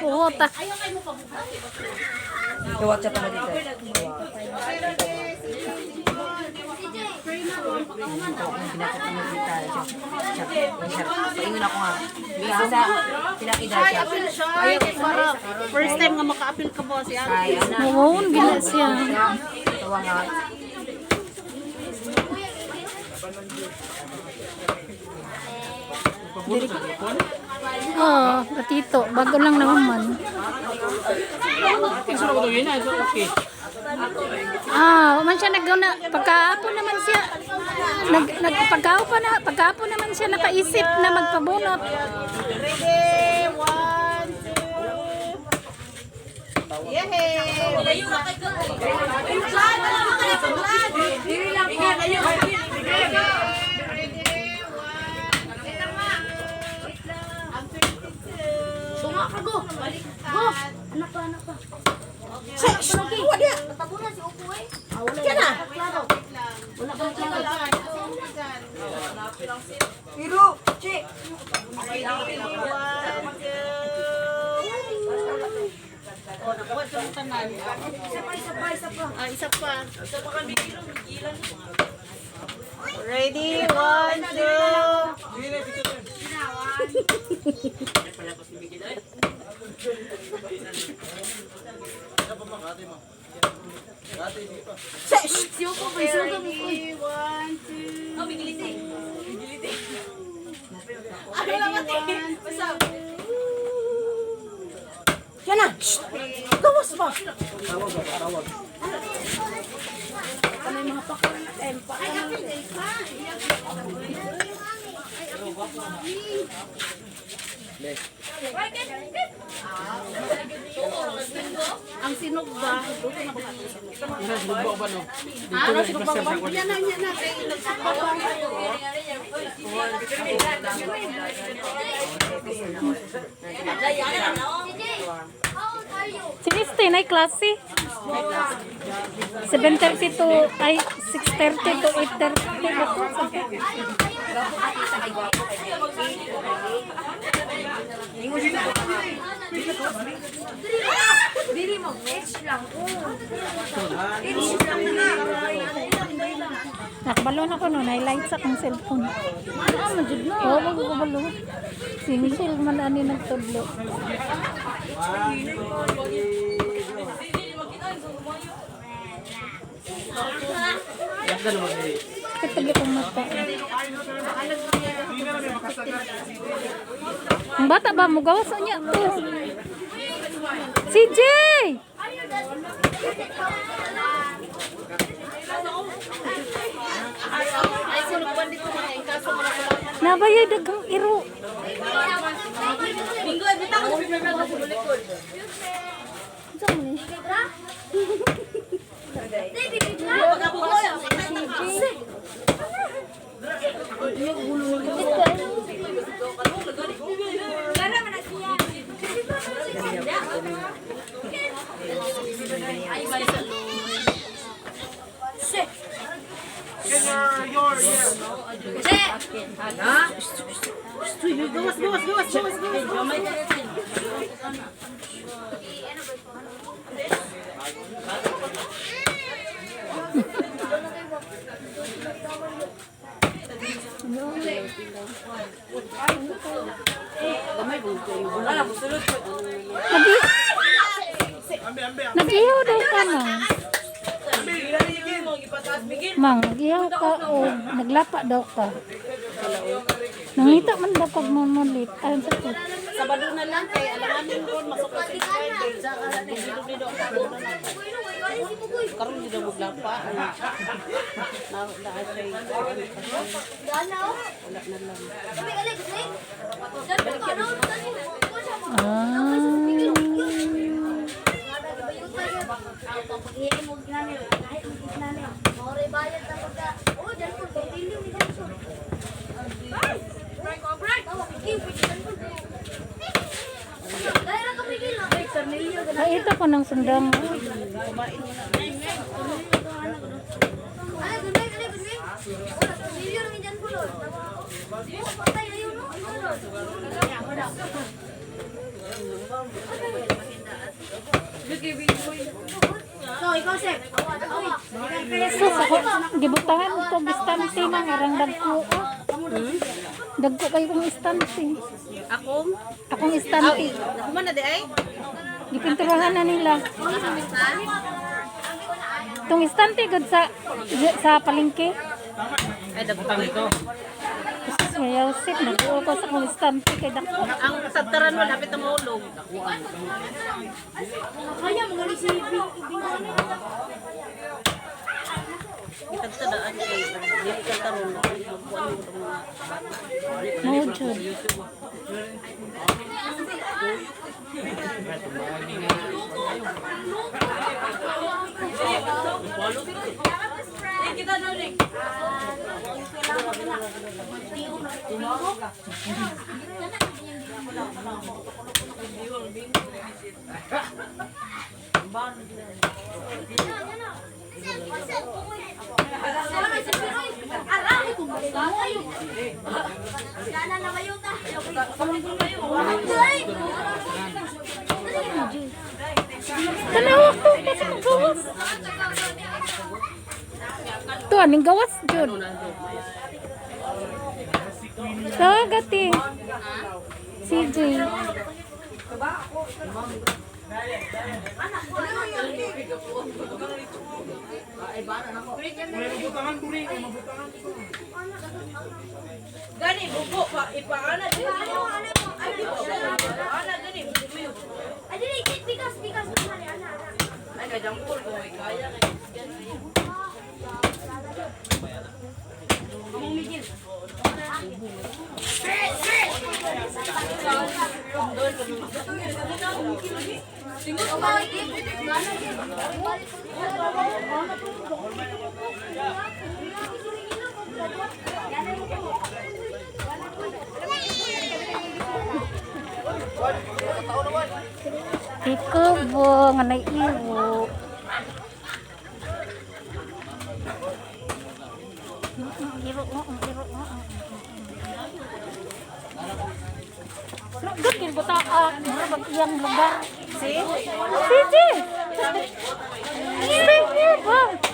Oo, ta. Tuwat siya pa dito. Paingon ako nga. Bisa pinakita siya. Para first time nga maka-appeal ka ba si Ate. Ay, ana. Mawawon gina siya. Tawa nga. Oo, ratito. Bago lang naman. Picture ako yun, ah, okay. Ah, man siya naguna pagkaapon naman siya nag nag pagkaapon na pagkaapon naman siya nakaisip na magpabunot. Ready? One, two. Yehey! Tunga ka, go. Go. Anak pa, anak pa. Natabunan si Upo eh. Ah, wala. na. Klaro. Wala kang klaro. Pero, chi. One, two. Oh, nakuha siya ang tanan. Isa pa, isa pa, isa pa. Ah, isa pa. Ready? One, two. Si Upo ba? Isuga mo ko. Ready? One, two. Oh, bigiliti. One, two. Yan na. Gawas ba? Ang sinog ba? Luto na ba ang sinog? Lugbo ba no? Ah, sinog ba? Yan na, yan na. Kaya nagsugba pa. How old are you? Si Misty na klase. 7:30 to ay 6:30 to 8:30 ba to? Dili mo, H lang. Oh. H lang na. Nakabalo na ko no, highlight sa akong cellphone. Ah, majud na. Oo, magkabalo. Si Michelle man ani nagtudlo. Katagi kong mata. Ang bata ba mo gawas niya to? CJ! Ay, sinugban dito mga kaso wala ko lang. Nabayay daghang iro. Gawas, gawas, gawas, gawas, gawas. Nag-ihaw daw ka, Mang. Mang, nag-ihaw ka o naglapa daw ka. Nangita man daw kag mamulit. Ayon sa to. Sabado na lang kay alanganin ko masukot si kay dublido ang sabado na lang. Karon di daw maglapa. Na na siya. Wala na lang. Ah. Ay, ito ko ng sundang. So, ikaw, Sep. Sus, ako, gibutangan ko, istante man, arang dagko. Dagko kayo kong istante. Akong? Akong istante. Nakuman na di ay? Gipinturahan na nila. Itong istante gud sa palengke. Ay, dagko kayo. Sus, mayaw sip, nag-uo ko sa akong istante kay dagko. Ang tagtaran mo, lapit na maulog. Kaya mo galing si Itagtadaan kay dili ka taron. Magkuan mo itong mga bata. Mao jud. Tanawa ko kasi magawas. To aning gawas jud. Tagati. CJ. Gani bubo pa ipaana di. Ay di Ana gani bubo. Ay, dili, bigas, bigas. Ana, ana. Ay kajangkol ko ay kaya kay. Ikaw nga naiiwo. Good kin buta ah, mura bag iyang lugar. Si? CJ. Stay here ba?